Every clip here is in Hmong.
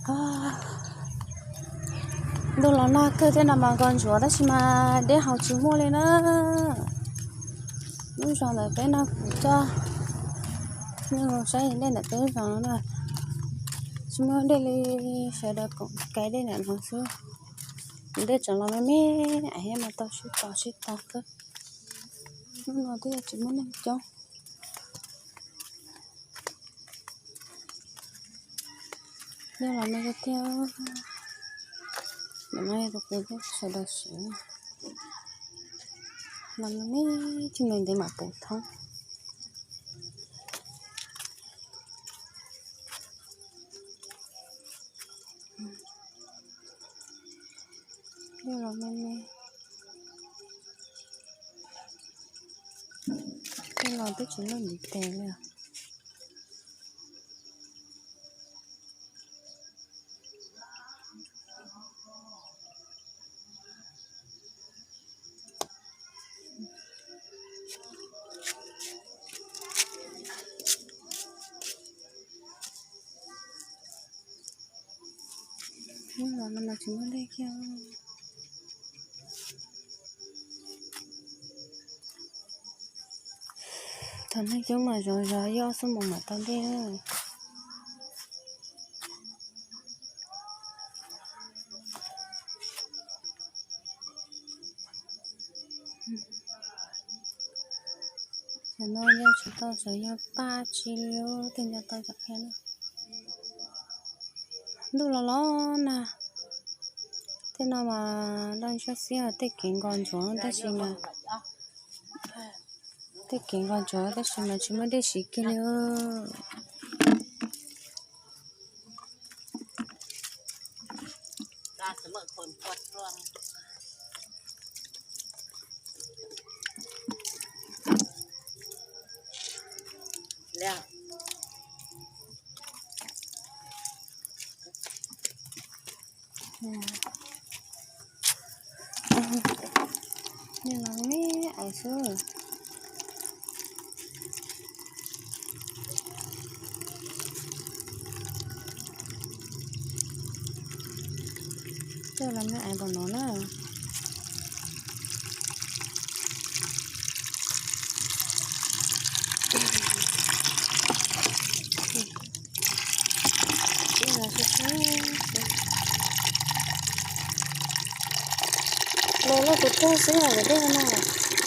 Ntuj los nag kawg thiab no mas nkos ntsuav tab sis mas dej haus tsis muaj li na. Lub zos ntawm peb no kuv coj nej mus saib dej ntawm peb zos no na. Tsis muaj dej li, sawv daws koom kais dej ntawm no xwb. Dej tseem los me me, ais thiab mas tau sib tos sib tos kawg. Hnub no twb tsis muaj neeg coob. Dej los me tiag tiag. Nim no yog tus pem dej sawv daws siv, los me me, tsis ntev ntev mam puv thoob. Dej los me me. Dej los twb tsis loj ntiv tes li. Hnub no mas tsis muaj dej kiag. Thaum neeg coob mas zov zov ib ob xuab moos mam tau dej. Thaum no yog tsis tau txawm yog paj tsi li, tej nco tau cov qhia na. Ntuj los los nag, tej no mas daj ntshiab xwb, tej kev nkos ntsuav tab sis mas, tej kev nkos ntsuav tab sis mas tsis muaj dej siv kiag li. Nws los me ais xwb. Tej los me ais npaum no na. Los loj tus tag xwb os, dej no,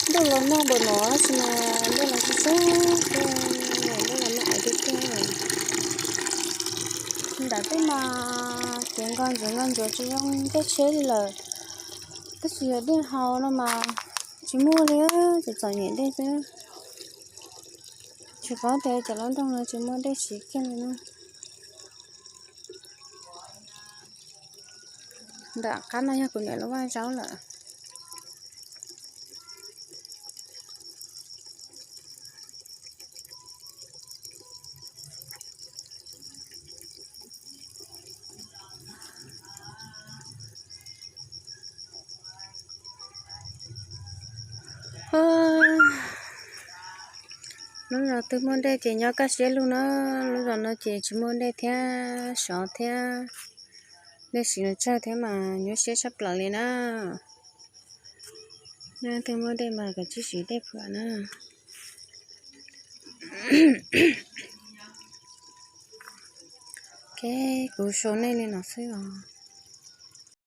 ntuj los nag npaum no tab sis mas dej los tsis txog, dej los nag ais tiag tiag. Nram tej mas kev nkos ntsuav nkos ntsuav tsis zoo tej tsheb li lawm, tab sis yog dej haus no mas tsis muaj li, txom txom nyem dej xwb. Tsis paub tias cov lub nroog no tsis muaj dej siv kiag li na. Nram qab no yog kuv niam lub vaj zaub lawm. Lub zos twg muaj dej ces nyob kaj siab lug na, lub zos no ces tsis muaj dej thiab, sov thiab, dej siv los tsawg thiab mas nyuaj siab tshaj plaws li na. Nyob twg muaj dej mas kav tsij siv dej pham na. Ok, kuv sau nej li no xwb os.